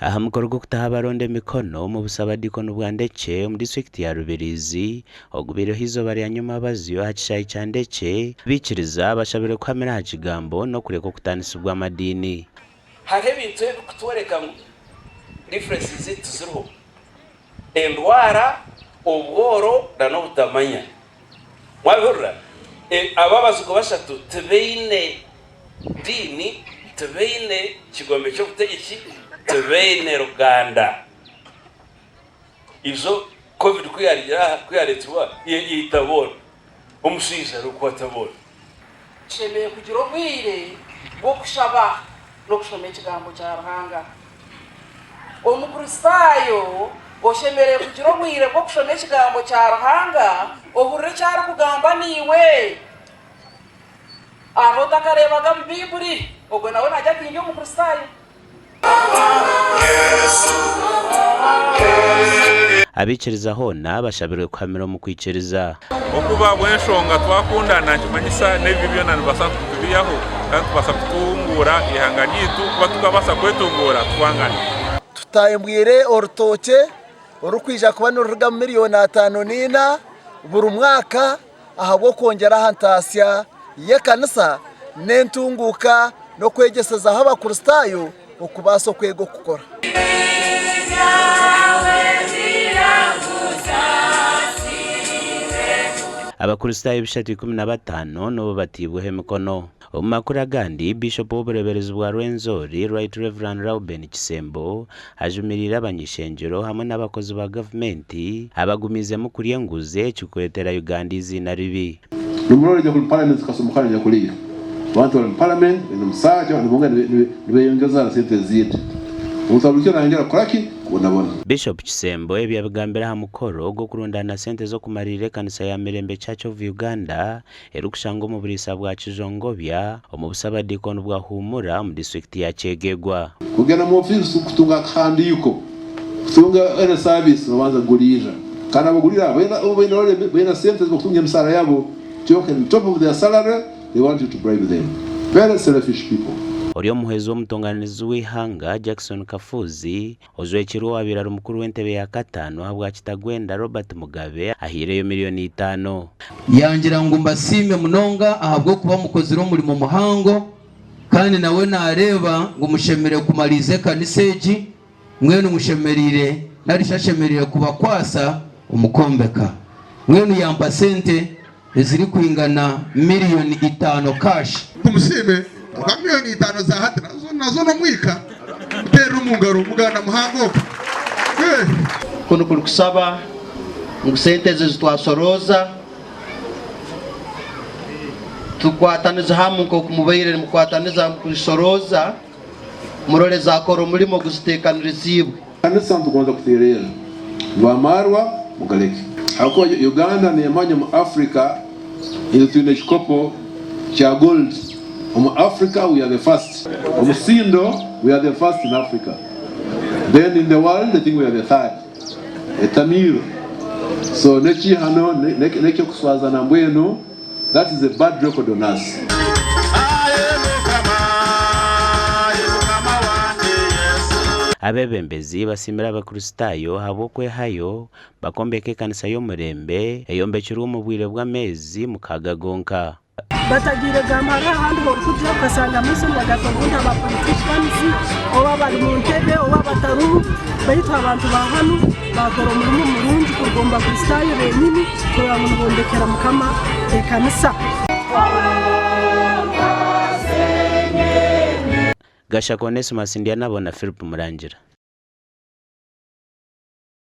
Aha mukoro gw'okutaho abaronda emikono omu busabadiikoni bwa Ndekye omu disiturikiti ya Rubirizi ogubaireho eizooba rya nyomabazyo aha kishaayi kya Ndekye, abaikiriza bashabirwe kuhamira aha kigambo n'okureka okutaanisibwa amadiini. Hariho ebintu ebirikutworeka ngu differences zaitu tiziriho, endwara, obworo n'obutamanya. Mwabihurira? Abo abazigu bashatu tibaine diini, tibaine kigombe ky'obutegyeki, tibaine ruganda. Ijo Covid ku yaarugire aha, ku yaareetirwe aha, yaita boona. Omushaija arikukwata boona. Tushemereire kugira obwire bw'okushaba n'okushoma Ekigambo kya Ruhanga. Omukristaayo oshemereire kugira obwire bw'okushoma Ekigambo kya Ruhanga ohurire eki arikugamba naiwe. Hariho otakareebaga mu Baiburi, ogwo nawe naagira ati, Ndi Omukristaayo. Abaikiriza hoona bashabirwe kuhamira omu kwikiriza. Okuba bw'enshonga twakundana nikimanyisa n'ebibi byona nibibaasa kutubihaho kandi tubaasa kutunguura eihanga ryaitu kuba tukabaasa kwetunguura twangana. Tutambwire orutookye orurikwija kuba nirurugamu miriyoni 54 buri mwaka ahabw'okwongyera aha ntaasya y'ekanisa n'entunguuka n'okwegyesezaho Abakristaayo okubaasa okwega okukora. Abakristaayo ebishatu 15 nibo bataibweho emikono. Omu makuru agandi, Biishopu w'obureeberezi bwa Rwenzori, Right Rev. Rauben Kisembo ajumiriire abany'ishengyero hamwe n'abakozi ba gavumenti abagumiizemu kurya enguzi ekirikureetera Uganda eiziina ribi. Nomurora ija kuri parliament zikasomoka naija kuriya abantu bari mu parliament baine omusaja nibongera nibeyongeza na sente ezindi omuntu aburikyo nayongera kukoraki kubonabona. Bishop Kisembo ebi yabigambire aha mukoro gw'okurundaana sente z'okumariirira ekanisa ya Mirembe Church of Uganda erikushangwa omu buriisa bwa Kijongobya omu busabadiikoni bwa Humura omu disiturikiti ya Kyegegwa. Kugenda mu ofiisi kutunga akahandiiko kutunga any service nobanza kuguriirira kandi abaguriire abo baine sente ezibakutunga emisaara yabo kyonka in top of their salary they want you to bribe them very selfish people. Ori omuhwezi w'omutonganirizi w'eihanga Jackson Kafuuzi Ojwekirwe owaabaire ari mukuru w'entebe ya kataano ahabwa Kitagwenda Robert Mugabe ahaireyo miriyoni itaano. Yangira ngu mbasiime munonga ahabw'okuba mukozire omurimo muhango kandi nawe naareeba ngu mushemereire kumariiza ekanisa egi, mbwenu mushemereire nari shi ashemereire kubakwasa omu kwombeka. Mbwenu yampa sente ezirikwingana miriyoni itaano cash. Tumusiime ahabwa miriyoni itaano za hati nazo nazo n'omwika muteerere omu ngaro muganda muhango ogwo. Kunu kuri kusaba ngu sente ezi ezitwasorooza tukwatanize hamu nk'oku mubaire nimukwataniza mukuzisorooza murole zakora omulimo oguziteekaniriziibwe. Kanisa nitugonza kutererra ngu amarwa mugaleke ahabw'okuba Uganda nemanya omu Africa itwe twine ekikopo kya gold omu Africa we are the first omusindo we are the first in Africa then in the world I think we are the third etamiiro so nekihano nekyokuswazana mbwenu That is a bad record on us. Abeebembezi basiimire Abakristaayo ahabw'okwehayo bakombeka ekanisa y'omurembe eyombekirwe omu bwire bw'ameezi mukaaga gonka. Batagiire gamba hariho ahandi horikugya okashanga amaiso nibagata obundi aba politicians oba bari mu ntebe oba batarimu baitu abantu ba hanu baakora omurimo murungi kuruga omu bakristaayo benyini kureba ngu nibombekera mukama ekanisa. Gashaka Onesmus Ndyanabo na Philip Murangira.